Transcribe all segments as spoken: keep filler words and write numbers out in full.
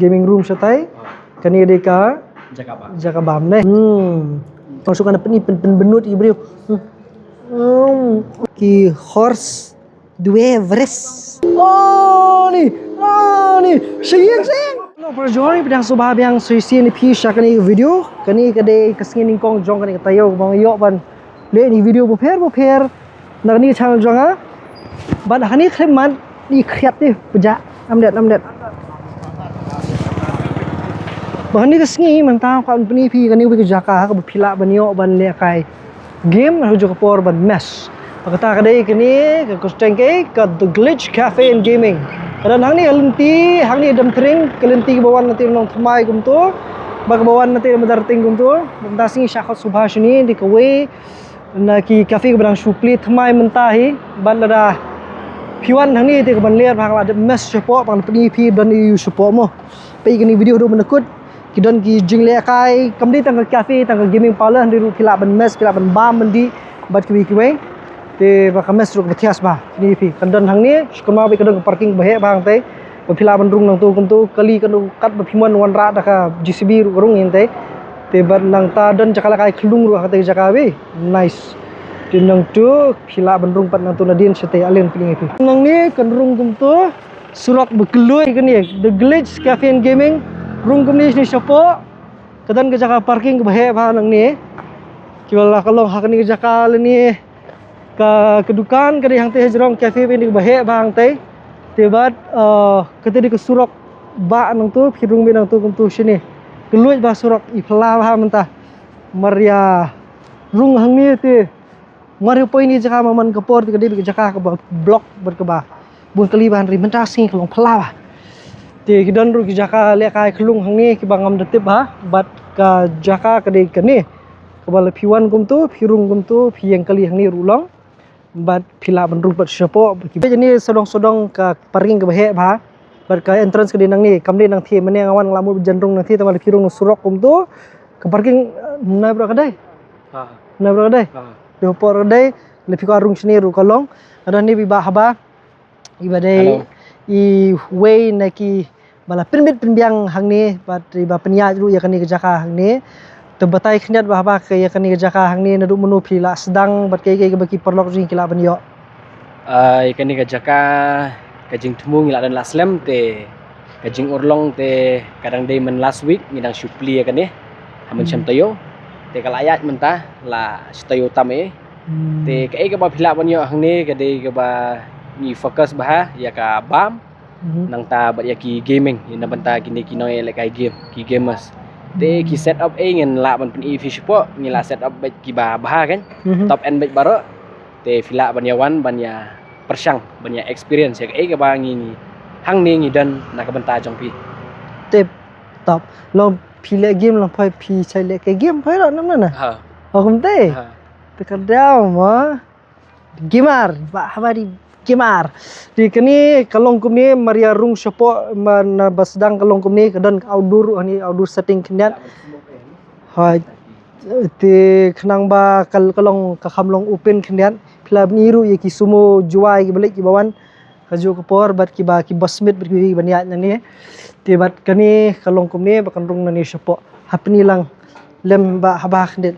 Gaming room shatai. Kane dei ka jaka bam. Jaka bam ne. Hmm. Langsung kana pynpynbynut i briew. Hmm. Hmm. Ki horse dwe vres. Oh ni, oh ni. Shayang shayang. Hello para jong, pdiang sngewbha biang shisien ïa phi sha kane ka video. Kane ka dei ka sngi nyngkong jong kane ka taïew ba nga ïoh ban leh ïa ki video bapher bapher na kane ka channel jong nga. Bad ha kane ka khyllipmat i khriat te pjah. Namdet, namdet. Ba kane ka sngi mynta nga kwah ban pyni ïa phi kane ka jaka kaba phi lah ban ïoh ban lehkai game ha kajuh ka por bad mess. Ba kata ka dei kane ka kyrteng ka The Glitch Cafe and Gaming. Ka don hangne ha lynti, hangne ha Demtring, ka lynti kaba wan na tei Nongthymmai kumto, bad kaba wan na tei Madarting kumto. Mynta sngi shah khot sngewbha shane, dei kawei na ki cafe kaba dang shu plie thymmai mynta hi. Bad lada phi wan hangne te kaban leh ba nga la dep mess shapoh, ba ngan pyni ïa phi don aiu shapoh mo. Peit kane ka video haduh ban da kut. Ki don ki jinglehkai, kam dei tang ka cafe, tang ka gaming parlor, hynrei ruh phi lah ban mess, phi lah ban bam ban dih bad kiwei kiwei. Te ba ka mess ruh kaba thiah bha, pyni ïa phi. Kan don hangne, shu kynmaw beit ka don ka parking ba heh bha hangtei. Ba phi lah ban rung nangto kumto, kali kano kat ba phi mon wanrah da ka J C B ruh ka rung hangtei. Te bad nangta don jaka lehkai khyllung ruh ha katei ka jaka beit. Nice. Te nangto phi lah ban rung pat nangto nadien shatei, ale ngan pyni ïa phi. Nangne kan rung kumto, surok ba kylluid kane, The Glitch Cafe and Gaming. Rung kumne shane shapoh. Ka don ka jaka parking kaba heh bha nangne. Kiba la ka long ha kane ka jaka lane ka, ka dukan ka dei hangtei hajrong, cafe ba dei kaba heh bha hangtei. Te bad, uh, kata dei ka surok ba nangto, phi rung beit nangto kumto shane. Kylluid bha surok, i phylla bha mynta. Mar ïa rung hangne te. Mar ïa poi ne jaka ma man ka por te ka dei beit ka jaka kaba block bad kaba bun kali bha, hynrei mynta sngi ka long phylla bha. Te ki don ruh ki jaka lehkai khyllung hangne kiba ngam da tip bha, bad ka jaka ka dei kane. Kaba la phi wan kumto, phi rung kumto, phi ïeng kali hangne ruh long. Bad phi lah ban rung pat shapoh. Bad kane sawdong sawdong ka parking kaba heh bha. Bad ka entrance ka dei nangne, kam dei nangthie, mynne nga wan nga la mut ba jan rung nangthie, tangba la phi rung surok kumto. Ka parking, eh, nai baroh ka dei. Ha. Nai baroh ka dei. Ha. Dei hapoh ka dei, la phi kwah rung shane ruh ka long. Ka don hangne i bah haba. Iba dei, hello, iwei na ki ba la pynbit pynbiang hangne, bad iba pynïaid ruh ïa kane ka jaka hangne. Te batai khyndiat bah haba ïa kane ka jaka hangne, naduh mynno phi la sdang, bad kaei kaei kaba ki paralok jong ngi ki lah ban ïoh. Ah, ïa kane ka jaka, ka jingthmu ngi la don la slem te, ka jingurlong te ka dang dei man last week ngi dang shu plie ïa kane ha mynshem taïew. Te ka la ïaid mynta la shi taïew tam eh. Hmm. Te kaei kaba phi lah ban ïoh hangne ka dei kaba ngi focus bha ïa ka bam. Mhm. Nangta bad ïa ki gaming, ïa na bynta kine ki nongïalehkai game, ki gamers. Te ki set up eh ngin lah ban pyni ïa phi shapoh, ngi la set up bad kiba bha kan. Mhm. Top end bad baroh. Te phi lah ban ïa wan ban ïa pyrshang, ban ïa experience ïa kaei kaba ngi, ngi hangne ngi don na ka bynta jong phi. Tip top. Long phi leh game long phai phi shait lehkai game phai ruh namar na. Ha. Oh, kumta. Ha. Te ka dei ma. Gamer, bah haba dei gamer. Te kane ka long kumne, mar ïa rung shapoh, ma na ba sdang ka long kumne, ka don ka outdoor, hani outdoor setting khyndiat. Hai. Te khnang ba ka, ka long ka kham long open khyndiat. Phi lah ban ïohi ruh ïa ki sumo Jowai kiba leit kiba wan. Kajuh ka por bad kiba, kiba Smith bad kiba ïaid nangne. Te bad kane ka long kumne ba kan rung nangne shapoh. Hapni lang lem bah haba khyndiat.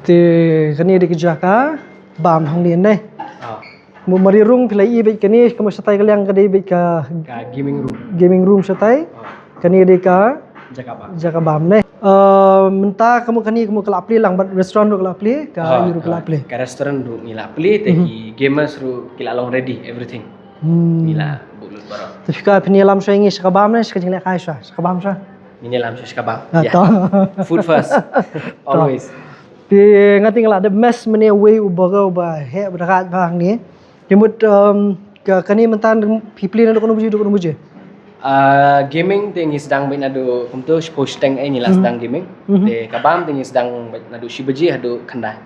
Te kane dei ka jaka bam hangne ne. Ah. Mo mar ïa rung phi la i bad kane ka mo shatai ka liang ka dei bad ka, ka gaming room. Gaming room shatai. Ah. Kane dei ka jaka bam. Jaka bam ne. Eh, mynta ka mo kane ka mo ka la plie lang bad restaurant ruh ka la plie, ka, ah, i ruh ka la, ah, plie. Ka restaurant ruh ngi la plie te, mhm, ki gamers ruh ki la long ready everything. Hmm. Ngi la buh lut baroh. Te phi ka phin ïalam shuwa ïa ngi sha ka bam ne, sha ka jinglehkai shuwa, sha ka bam shuwa. Ngi ïalam shuwa sha ka bam. Ah, ïa. To. Food first. To. Always. Te nga te nga la dep mess mynne uwei u burger uba heh uba da kat bha hangne. Te mut, um, ka, kane mynta phi plie naduh katno baje, naduh katno baje? Ah, gaming te ngi sdang beit naduh kumto shiphew shiteng eh ngi la, mhm, sdang gaming. Mhm. Te ka bam te ngi sdang beit naduh shi baje haduh khyndai.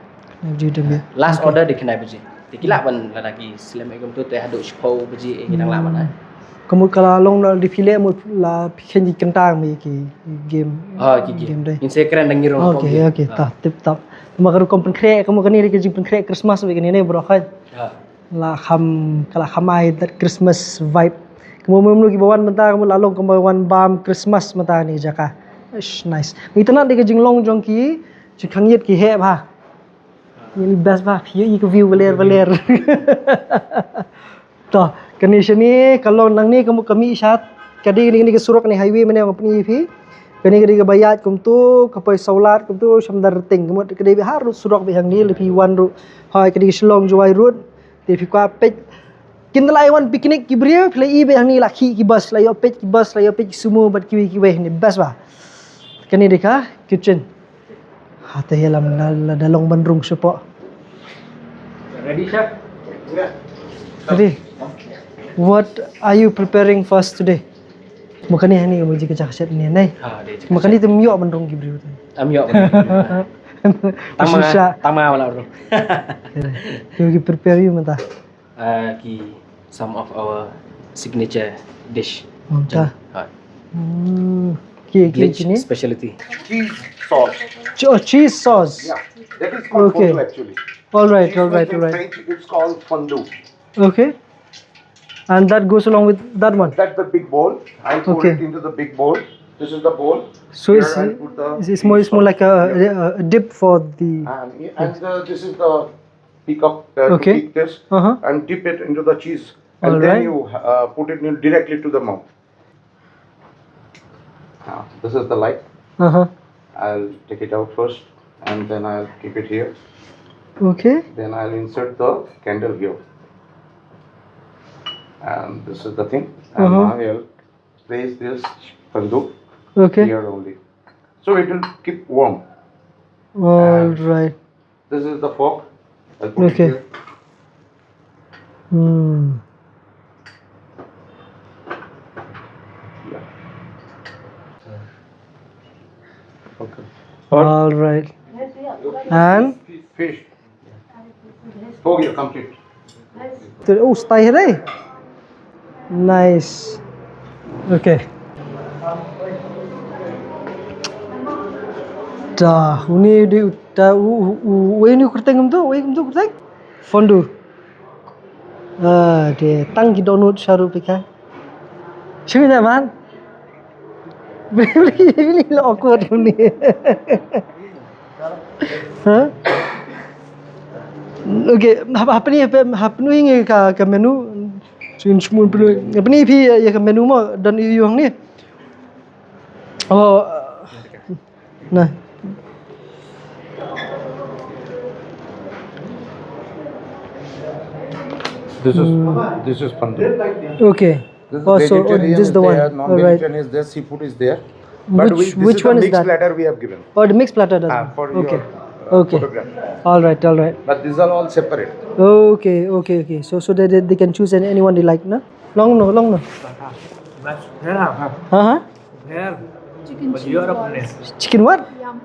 Khyndai baje te. Last, okay, order dei khyndai baje. Te ki lah ban lada ki slem eh kumto te haduh shiphew baje eh ngi dang lah ban ai. Hmm. Ka mut ka la long na dei phi leh mut la phi khein ki kyntang me ki game. Oh, ki game. Game dei. Ngin sa kren da ngi rung. Okay, okay, ah, ta tip top. Ma ka rukom pynkhreh, ka mut kane dei ka jingpynkhreh Christmas bad kane ne bro khan. Ah. La kham, ka la kham ai that Christmas vibe. Mo mo mo ki ba wan mynta ka mut la long kumba wan bam Christmas mynta kane ka jaka. Ish, nice. Ngi tang ïa ka jinglong jong ki jingkhang ïit ki heh bha. Ngi best bha, phi ïohi ka view ba ler ba ler. To, kane shane ka long nangne ka mut ka mih sha ka dei kane ka surok ne highway mynne nga pyni ïa phi. Kane ka dei kaba ïaid kumto, ka poi Sawlad kumto, sha Mawryngkneng ka mut ka dei beit ha road surok beit hangne lada phi wan ruh. Hooid, ka dei ka Shillong Jowai road. Te phi kwah peit. Kin da la wan picnic ki briew, phi la i beit hangne la khie ki bus, la ïoh peit ki bus, la ïoh peit ki sumo bad kiwei kiwei hangne best bha. Kane dei ka kitchen. Ha te ïalam la, la da long ban rung shapoh. Ready, chef? Ready. What are you preparing for us today? Mo kane hangne mo jingkyrkhu shet ne nai. Ha, dei jingkyrkhu. Mo kane te ym ïoh ban rung ki briew te. Ym ïoh ban rung. Tang ma, tang ma wala rung. Ki prepare ïa u mynta. Uh, ki some of our signature dish. Mynta. Ha. Hmm. Ki, ki, Village ki ne? Specialty. Cheese sauce. Ch-, oh, cheese sauce. Yeah, that is called, okay, fondue actually. All right, all right, all right. French, it's called fondue. Okay. And that goes along with that one? That's the big bowl. I'll pour, okay, it into the big bowl. This is the bowl. So here it's, I'll put the, it's, it's more, it's more like a, yeah, a, a dip for the, and, and, uh, this is the pick up, uh, okay, pick this, uh-huh, and dip it into the cheese. And, all right, then you, uh, put it in directly to the mouth. Now, this is the light. Uh-huh. I'll take it out first, and then I'll keep it here. Okay. Then I'll insert the candle here. And this is the thing. And, uh-huh, now I'll place this fondue, okay, here only. So it will keep warm. All right. And this is the fork. I'll put it, okay, here. Hmm. Yeah. Okay. All right. And? Fish. Ho gaya, complete. Oh, stay here. Nice. Okay. Da, uni di, da, u, u, u, wei ni kyrteng kumto, wei kumto kyrteng? Fondue. Ah, de, tang ki donut sharu pika. Shu da man. Really, really awkward uni. Huh? Okay, hap-, hapni, hap-, hapni ngi ka, ka menu. Shu shmun pynlong. Hapni phi ïa ka menu mo don ïa u hangne. Oh, nah. This is, hmm, this is fondue. Okay. This is, oh, so, oh, vegetarian this is the one. There, all right, non-vegetarian is there, seafood is there. But which, we, this, which is the one is mixed that? Platter we have given. Oh, the mixed platter does. Ah, for your, okay, uh, okay, photograph. All right, all right. But these are all separate. Okay, okay, okay. So, so they, they, they can choose any, anyone they like, no? Long no, long no. Best. Yeah. Uh-huh. Chicken cheese balls. Chicken what? Yum.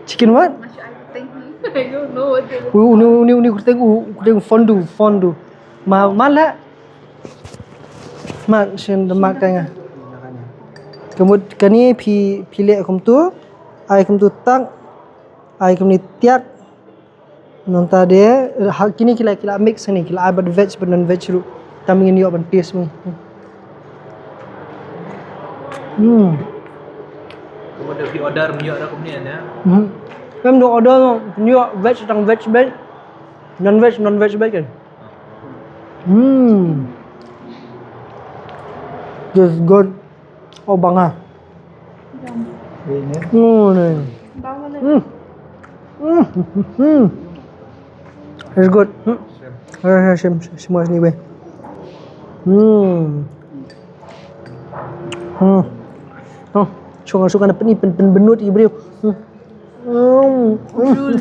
Chicken what? Masha, I think. I don't know what they look. U, uni, uni, uni kyrteng, u, kyrteng fondue, fondue. Ma, ma la. Ma, shen da ma ka nga. Ka mut kane phi, phi leh kumto. Ai kumto tak. Ai kumne tiak. Nangta de, ha, kine ki la, ki la mix ne, ki la ai bad veg bad non veg ruh. Tang ngin ïoh ban taste mo. Hmm. Kumba da phi order, phi ïoh da kumne ne? Hmm. Em da order, phi ïoh veg tang veg bad non veg, non veg bad kan. Hmm. This is good. Oh, bang ah. Hmm, ni. Hmm. Hmm. Hmm. It's good. Hmm. Eh, eh, shim, shim, shim, shim, anyway. Hmm. Hmm. Oh, suka, suka na peni, pen, pen, benut, ibriew. Hmm. Hmm. Hmm.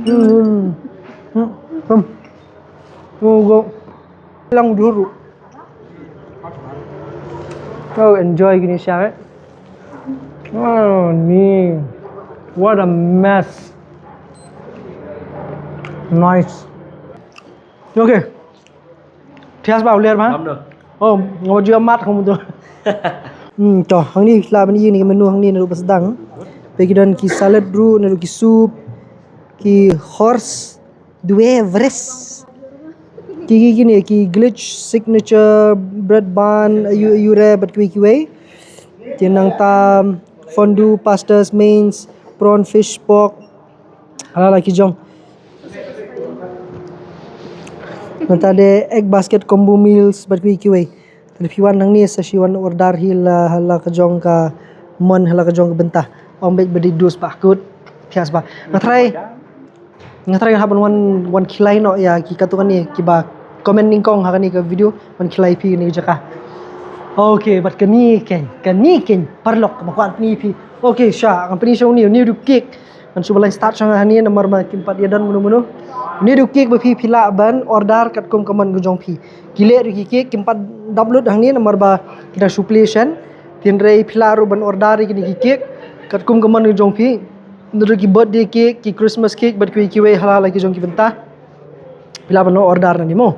Hmm. Hmm. Hmm. Oh, go. Lang duru. Oh, enjoy kine sha, eh. Oh, ni. What a mess. Nice. Okay. Thias ba uler ba? Ngam no. Oh, ngam ju mat kamu tu. Hmm, to, hangne la ban ïoh ni menu hangne na rupa sedang. Peki don ki salad ruh, na ruh ki soup, ki horse, due vres. Ki, ki, kine, ki glitch, signature, bread bun, ayu, ayu re, bad kiwei, kiwei. Te nangta fondue, pastas, mains, prawn, fish, pork. Hala la ki jong. Nangta de egg basket combo meals, bad kiwei, kiwei. Te phi wan hangne sa shu wan order hi la, la ka jong ka mon, la ka jong ka bynta. Ong bad bad dus ba kut. Phias ba. Nga try. Nga try hap wan, wan khilai noh ïa ki katto katne kiba comment nyngkong ha kane ka video, wan khilai phi kane ka jaka. Okay, bad kane ken, kane ken paralok ba kwah pyni phi. Okay, sha, ngan pyni sha une, une u dei u cake. Ngan shu ba line start sha nga hangne namar ba kim pat ïa don mano mano. Une u dei u cake ba phi, phi lah ban order katkum ka mon ka jong phi. Ki leh ruh ki cake, kim pat dap lut hangne namar ba ki dang shu plie shen. Hynrei phi lah ruh ban order ïa kine ki cake katkum ka mon ka jong phi. Ndu ki birthday cake, ki Christmas cake, bad kiwei kiwei, hala hala ki jong ki bynta. Phi lah ban order nangne mo.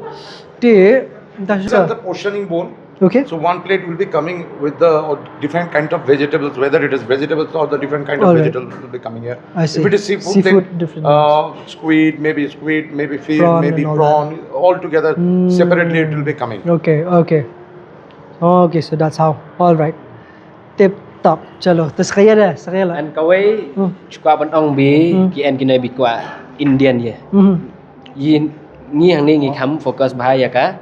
Te, nda These are the portioning bowl. Okay. So one plate will be coming with the, uh, different kind of vegetables, whether it is vegetables or the different kind of All right. vegetable will be coming here. I see. If it is seafood, Seafood, then, different uh, squid, maybe squid, maybe fish, Prawn maybe and all prawn, all together, Mm. separately it will be coming. Okay, okay. Okay, so that's how. All right. Tip top. Chalo, te sa kawei de, sa kawei la. Ngan kawei, Hmm. shu kwah ban ong ba, Hmm. ki en kine ba kwah Indian ïa. Hmm. Ïa ngi hangne ngi kham focus bha ïa ka,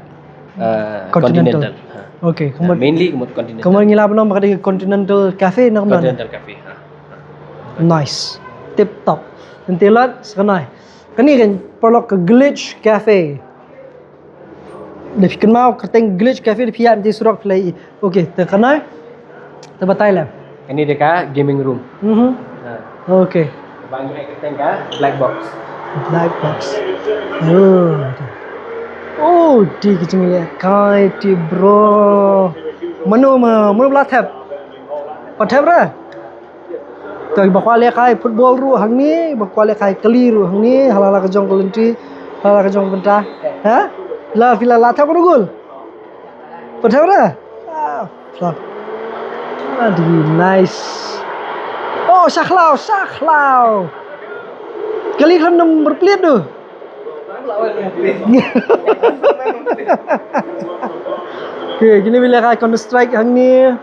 uh, Continental. Continental. Ha. Okay, Na, kumno, mainly kumno continental. Kumno ngi lah ban ong ba ka dei continental cafe, na kumno? Continental cafe, ha. Nice. Tip top. Ngan te lad, sa kane. Kane kan paralok ka Glitch Cafe. Da phi kynmaw kyrteng Glitch Cafe da phi ïa mynta surok phi la ïohi. Okay, te kane. Te batai lem. Kane dei ka gaming room. Mhm. Ha. Okay. Ba ngi ai kyrteng ka black box. Black box. Oh. Oh, dei ki jingïalehkai te bro. Mano ma, mano ba la thep? Pat thep re? Te ba kwah lehkai football ruh hangne, ba kwah lehkai kali ruh hangne, hala hala ka jong ka lynti, hala hala ka jong ka bynta. Ha? La phi la, la thep ruh gol. Pat thep re? Ah, phi la. Adi, nice. Oh, sha khlaw, sha khlaw. Kali khlem number plate tu. Okay, kine ba lehkai Counter Strike hangne.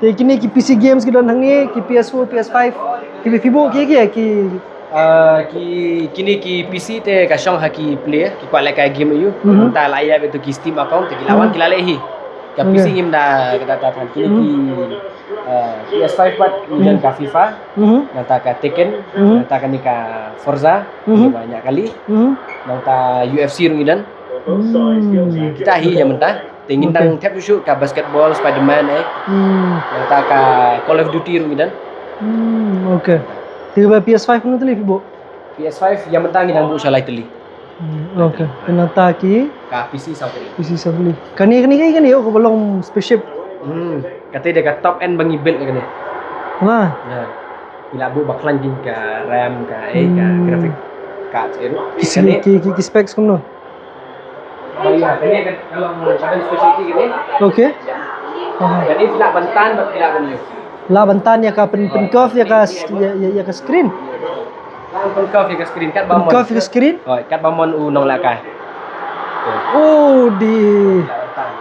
Te kine ki P C games ki don hangne, ki P S four, P S five, ki ba phi buh ki, ki, ki. Ah, ki, kine ki P C te ka shong ha ki player, ki kwah lehkai game aiu. Mhm. Mynta la ïa beit tu ki Steam account, te ki la wan, Mhm. ki la leh hi. Ka Okay. P C ngim da, ka da, da, da, kine Mhm. ki, ah, P S five pat, ngi don Mhm. ka FIFA, Mhm. nangta ka Tekken, Mhm. nangta kane ka Forza, Mhm. ngi ba ñiah kali, Mhm. nangta U F C ruh ngi don. Hmm. Kita hi ïa mynta. Te ngin Okay. dang thep shuh shuh ka basketball, Spider-Man eh. Hmm. Nangta ka Call of Duty ruh ngi don. Hmm, okay. Te ba P S five kumno tylli phi buh? P S five ïa mynta ngi dang buh sha lai tylli. Hmm, okay. Te nangta ki? Ka P C saw tylli. P C saw tylli. Kane, kane, kane, kane, oh, ka ba long spaceship. Hmm, kata dei ka top end ba ngi build kane. Wah. Ya. Ngi la buh ba khlaiñ ki ka RAM, ka, eh, ka Hmm. graphic card, eh, ruh. Ki, kane ki, ki, ki specs kumno? Oh, ïa, kane kan, kalau ka don specialty kane. Okay. Aha. Kane lah ban tan, bad lah ban ïoh. Lah ban tan ïa ka pyn, pyn curve ïa ka s-, ïa, ïa, ïa ka screen. Lah pyn curve ïa ka screen, kat ba mon. Pyn curve ïa ka screen? Oh, kat ba mon u nonglehkai. Oh, dei. Lah ban tan.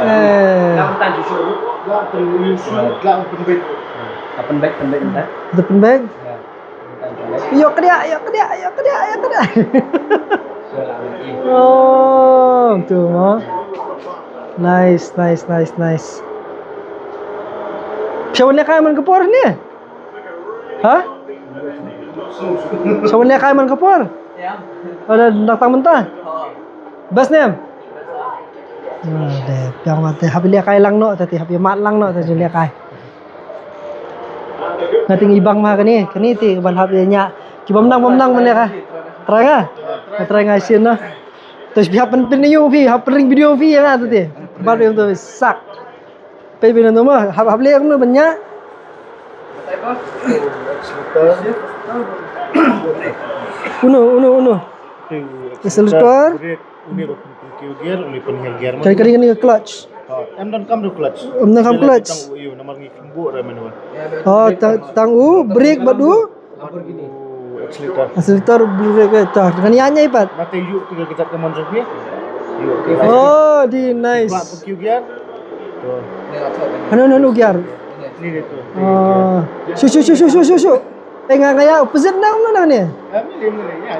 Eh. Lah ban tan shuh shuh. Lah pyn, lah pynbeit. Lah pynbeit, pynbeit mynta. Lah pynbeit. Ya. Ïoh kdiah, ïoh kdiah, ïoh kdiah, ïoh kdiah. Oh, tu mo. Nice, nice, nice, nice. Phi wan lehkai man ka por ne? Ha? Phi wan lehkai man ka por? Ada datang mynta. Best ne em? Ah, de, phi wan te hap lehkai lang noh, te hap ïa mad lang noh, te ju lehkai. Nga te ngi bang ma kane, kane te ban hap ïa ñiah. Ki bym nang, bym nang mynne ka. Trai nga. Nga trai nga sien noh. Te phi hap pyn, pyn ïa phi, hap pynring video phi ïa nga te. Bad ïa to sak. Pei pei nang to ma, hap, hap leh kumno ban ñiah. Uno, uno, uno. Accelerator. Kane, kane, kane ka clutch. Em donkam da clutch. Em donkam clutch. Tang u, ïa, namar ngi kynbuh re manual. Oh, tang, tang u brake bad u. Accelerator. Accelerator brake, eh, ta. Kan ïa ïa pat. Mate yu tu ka jat ka mon jong ni. Yu. Oh, di nice. Ba tu gear. Tu. Hanu, hanu gear. Ni ni tu. Ah. Shu, shu, shu. Eh, nga, nga ïa opposite na, na, na ni. Ah, ni, ni, ni, ya.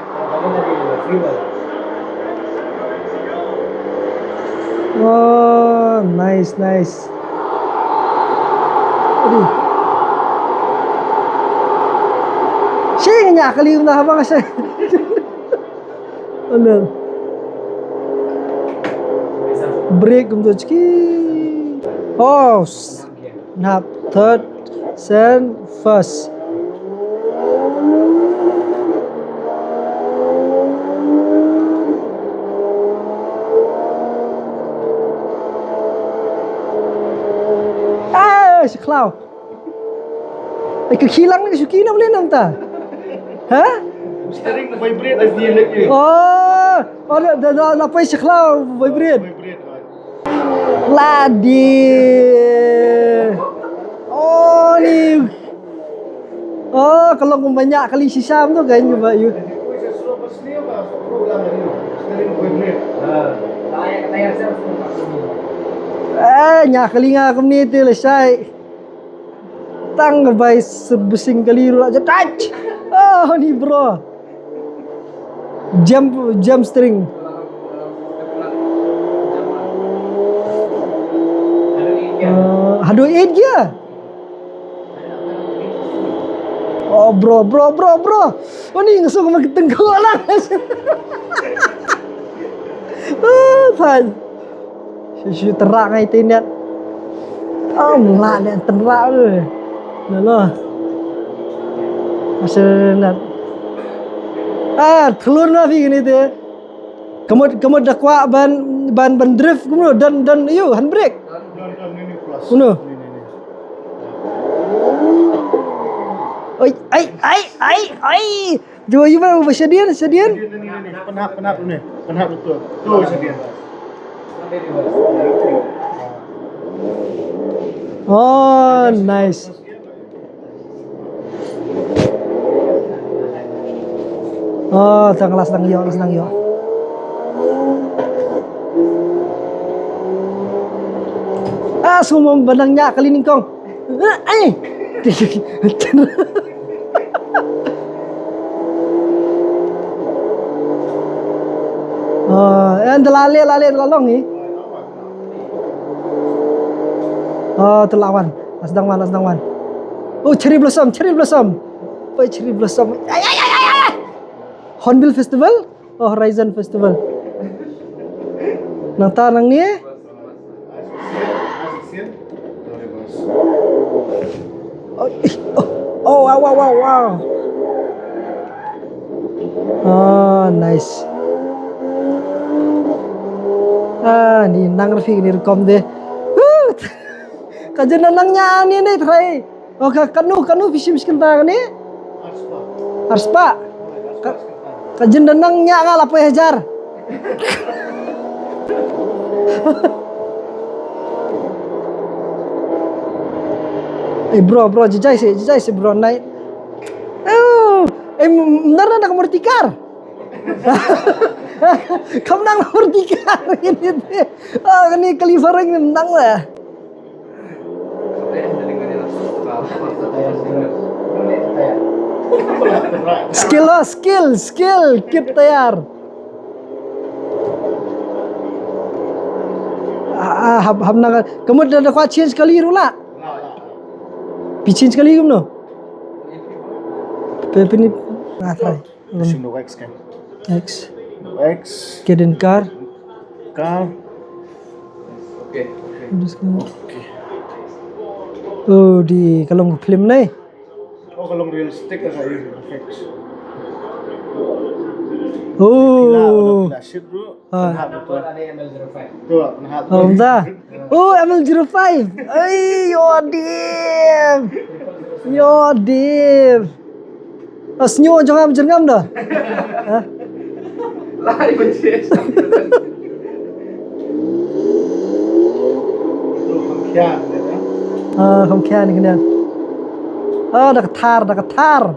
Oh, nice, nice. Aduh. Shi nya kali na haba nga shi. Ano. Brake kumto chiki. Oh. Nap third, sen first. Ah, shi khlaw. Ai, ka khilang ni ka shuki na boleh namta. Ha? Steering vibrate as the electric. Oh, oh, da, da, da, na pai shi khlaw vibrate. Vibrate, right. Ladi. Oh, ni. Oh, ka long kumba nya kali shisha tu kan yu ba yu. Eh, nya kali nga kumne te lashai. Tang bai sebesing kali ruh la je touch. Oh, ni bro. Jam, jam steering. Uh, haduh eight gear. Oh, bro, bro, bro, bro. Oh, ni ngasuh ka mak tengkuk lang. Ah, fine. Shu, shu terak ngai te net. Am la net terak le. Lalo. Masa net. Ah, telur na phi kini te. Kamu, kamu da kwah ban, ban, ban drift kumno dan, dan yu handbrake. Kumno. Ai, ai, ai, ai, ai. Jom yu ba, ba shadien, shadien. Penhap, penhap ni. Penhap betul. Tu shadien. Oh, nice. Oh, tang las nang yo, las nang yo. Ah, semua benang nya kali ningkong. Ai. Ah, en dalale lale dalalong ni. Ah, telawan. Asdang wan, asdang wan. Oh, cherry blossom, cherry blossom. Pai cherry blossom. Ay, ay, ay, ay, ay. Hornbill Festival? Oh, Horizon Festival. Nangta nang ni? Oh, ih, oh, oh, wow, wow, wow, wow. Ah, nice. Ah, ni nang rafi ni rukom de. Huh. Ka jin nang nya ni ni trai. Oh, ka kanu, kanu phi shim shi kynta kane? Arspah. Ka, ka jin da nang nya nga la poi hajar. Eh, bro, bro, jijai si, jijai si, bro, nai. Oh, eh, m-, m-, nar na ka murtikar. Kam nang murtikar ini. Ah, kani kali farang nang lah. Skill, oh, skill, skill, kit tayar. Ah, ah, hab, hab na ka, ka mut da, da kwah change kali ruh la. Phi change kali kumno? Pe, pe ni, ah, try. Sino X kan? X. X. Kiden car. Car. Okay. Okay. Oh, di ka long film nai. Oh, ka long realistic ka sa effects. Oh. Pila, pila shit, bro. Ah. Pynhap tu. Tu, pynhap tu. Oh, dah. Oh, M L zero five. Ai, yo, dim. Yo, dim. Ah, snyo jong am jong am dah. Ha? Lai ban ches. Ah, kham khia ni kena. Ah, da ka thar, da ka thar.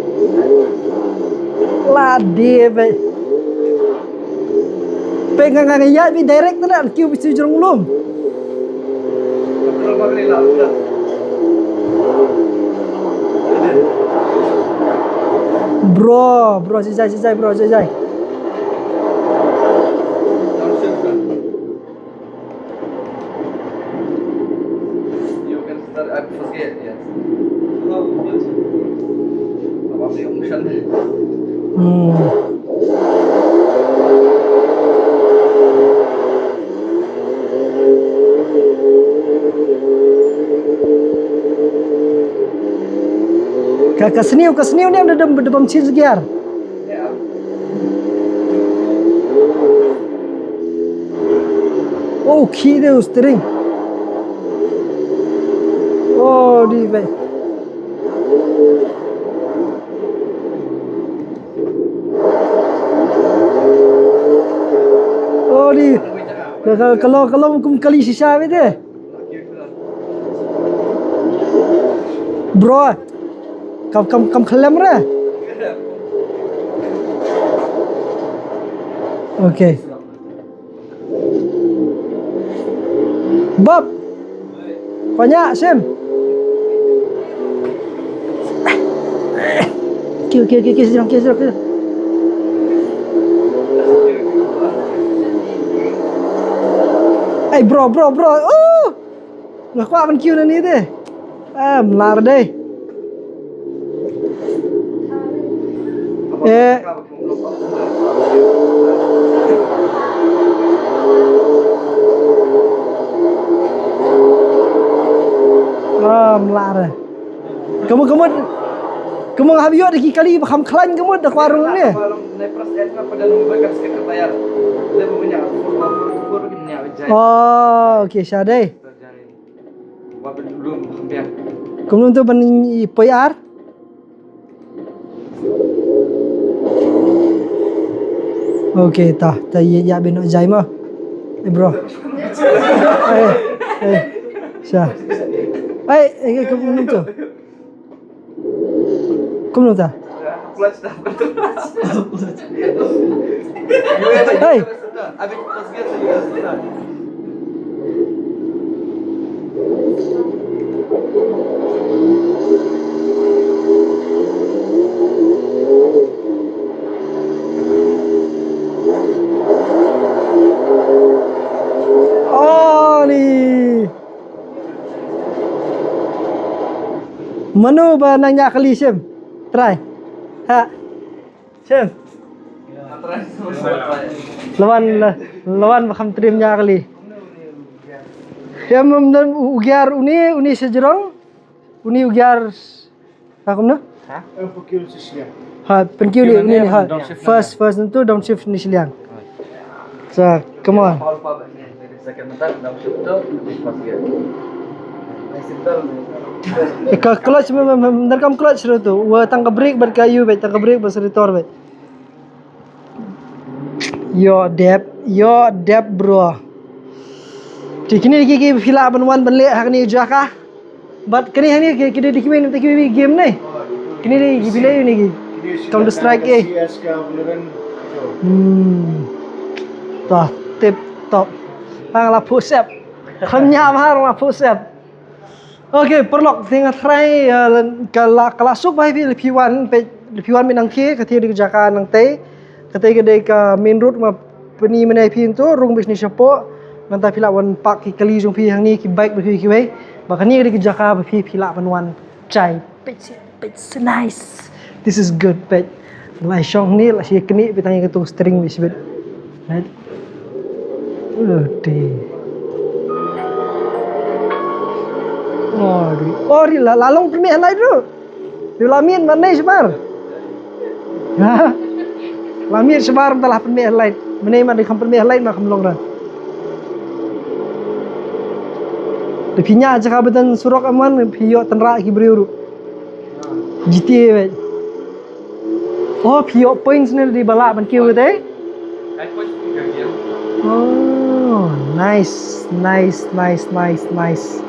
Lade be. Pe nga nga ya bi direct na kiew bi shu jrong lum. Bro, bro, jai jai jai bro, jai jai. You can start at first gear, yes. Apa sih yang motion? Hmm. Ka, ka sniew, ka sniew ne da, da, da bam change gear. Oh, khi de u steering. Oh, di ve. Oh, di. Ka, ka, ka long, ka long kum kali shisha ve de. Bro, kam, kam, kam khlem re. Okay. Bob. Panya sim. Okay, okay, okay, okay, sejam, okay, sejam, okay. Hey, bro, bro, bro. Oh! Nga kwah ban kiew na ni de. Ah, mlar de. Eh. Ah, mlar de. Kamu, kamu, kamu hab ïoh da ki kali ba kham khlaiñ kamu da kwah rung ne. Oh, okay, sha dei. Kumno tu ban i poi ar? Okay, ta, ta ye ya bin jai ma. Eh, bro. Eh, eh. Sha. Eh, eh, kumno tu? Kumno ta? Hey. Ani. Mano ba nang ñiah kali sim? Try. Ha. Sim. Lawan, lawan ba kham trim ñiah kali. Em, em, em, u gear uni, uni sejrong. Uni u gear. Ha, kumno? Ha? Ha, pynkiew ni, uni ni, ha. First, first ntu downshift ni shiliang. So, come on. Ka clutch, mem, mem, mem, kam clutch ruh tu. Wa tang ka brake bad ka yu bad tang ka brake bad sritor bad. Yo dep, yo dep bro. Ti kini ki ki phi lah ban wan ban leh ha kani jaka. But kini hani ki ki dei kiwei na kiwei game ne. Kini dei ki bilai ni ki. Counter Strike eh. Hmm. Tah, tip top. Hang la push up. Kham nya ba hang la push up. Okay, paralok, te nga try, uh, ka la, ka la suk ba phi, phi wan, phi wan mynta nangta, kata dei ka jaka nangta. Kata ka dei ka main road ma pyni mynne phi ntu, rung bishni shapoh. Nangta phi lah wan park ki kali jong phi hangne ki bike ba phi kiwei. Ba kane ka dei ka jaka ba phi phi lah ban wan chai. Peit, peit, nice. This is good, peit. Lai shong ni la shi kni bit tang ka tu string bit bit. Right. Udi. Udi. Udi la, la long permit lai tu. Yu la min man nei sebar. Ha? La miet shabar mynta la pynmih headlight. Mynne ma dei kham pynmih headlight ma kham long ra. Da phi ñiah jaka ba don surok, em wan phi ïoh tynrah ki briew ruh. G T A bad. Oh, phi ïoh points ne dei ba lah ban kiew te. Oh, nice, nice, nice, nice, nice.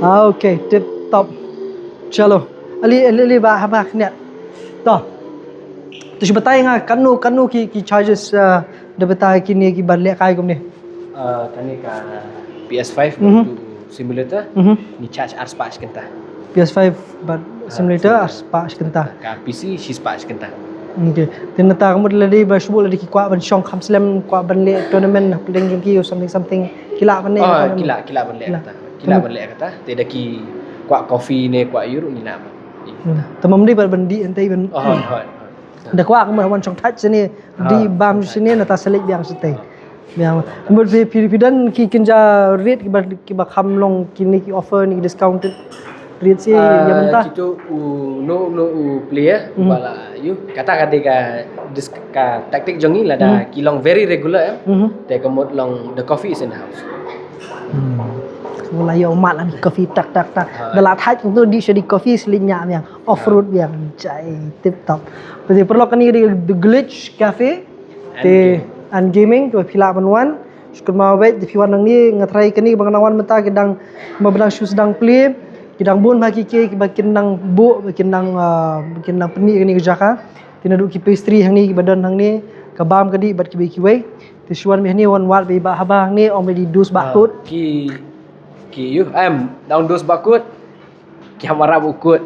Ah, okay, tip top. Chalo. Ali, ali, ali ba haba khniat. To. To shu batai nga kano kano ki ki charges, uh, da batai kine ki ban lehkai kumne. Uh, kane ka P S five Mhm. tu simulator Mhm. ni charge ar spah shi kynta. P S five bad simulator ar spah shi kynta. Ka P C shi spah shi kynta. Okay. Te nangta ka mut lada ba shu lada ki kwah ban shong kham slem, kwah ban leh tournament hapdeng jong ki or something something, ki lah ban leh. Oh, ki lah ki lah ban leh kata. Ki lah ban leh kata. Te da ki kwah coffee ne kwah ïuh ruh ngi lah ban. Hmm. Te mam dei ban dih hangtei ban. Oh, hoi, hoi. Da kwah ka mut wan shong thait shane, dih bam shane, nangta select biang shatei. Biang. Mut phi phi phi don ki kynja rate kiba kiba kham long kine ki offer ne ki discounted rate shi ïa mynta. Kito u no no u player ba la ïuh kata ka dei ka dis- ka tactic jong ngi lada ki long very regular em. Mhm. Te ka mut long the coffee is in the house. Hmm. Wala ïa mat lang coffee tak tak tak. Da la thait tu dih shadi coffee sli nya biang. Off road biang. Jai tip top. Phi paralok, kane ka dei The Glitch Cafe. Te and gaming, to phi lah ban wan. Shu kynmaw beit, te phi wan nangne, nga tharai kane ba nga dang wan mynta ki dang, ma ba dang shu sdang plie. Ki dang bun bha ki kiei kiba kin nang buh, ba kin nang, ah, ba kin nang pyni kane ka jaka. Te naduh ki pastry hangne kiba don hangne, ka bam ka dih bad kiwei kiwei. Te shu wan beit hangne, wan wad beit ba haba hangne, ym dei dus ba kut. Ki ki ïuh em dang dus ba kut. Ki ham arap u kut.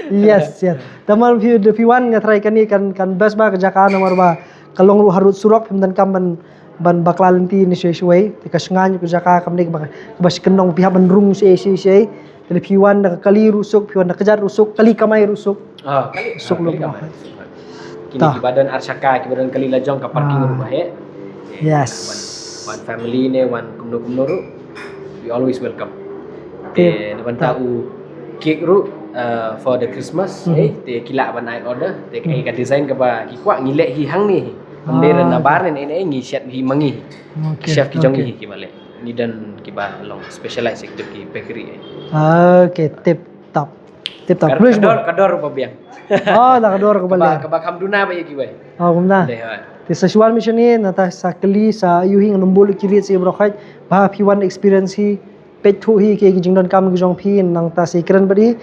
Yes, yes. Te ma phi phi wan, nga tharai kane kan kan best ba ka jaka, namar ba ka long ruh harud surok, phim donkam ban ban bakla lynti ne shuwei shuwei. Te ka shngaiñ ka jaka, kam dei ba ba shi kynnong phi hap ban rung shei shei shei. Te phi wan da ka kali ruh suk, phi wan da ka kjat ruh suk, kali kamai ruh suk. Ah, kali Suk ah, lok kali ba. kamai, suk. Kini ki ba don ar shaka, ki ba don kali lajong, ka parking ruh ba heh. Yes. Wan family ne wan kumno kumno ruh, we always welcome. Te na bynta u cake ruh, uh, for the Christmas, eh, te ki lah ban ai order, te ka design kaba ki kwah ngi leh hi hangne hi. Ym dei na bar ne ne ngi shet hi ma ngi. Chef ki jong ngi hi kiba leh. Ngi don kiba long specialize sector ki bakery. Okay, tip top. Tip top. Ka dor ka dor ba biang. Oh, da ka dor ka ba. Kaba kham duna ba ïa kiwei. Oh, kumta. Te sa shu wan mission hi, nangta sa kylli sa ïohi, ngan ym bul ki rate sa ïa baroh khoit. Ba phi wan experience hi, peit thuh hi ki jingdonkam ki jong phi, nangta sa kren bad hi.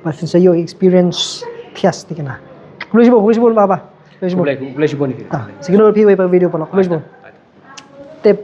Ba phin sa ïoh experience thias ti kena. Khublei shibun, khublei shibun ba ba. Khublei shibun. Khublei shibun. Sa kynduh phi wei pa video paralok. Khublei shibun. Tip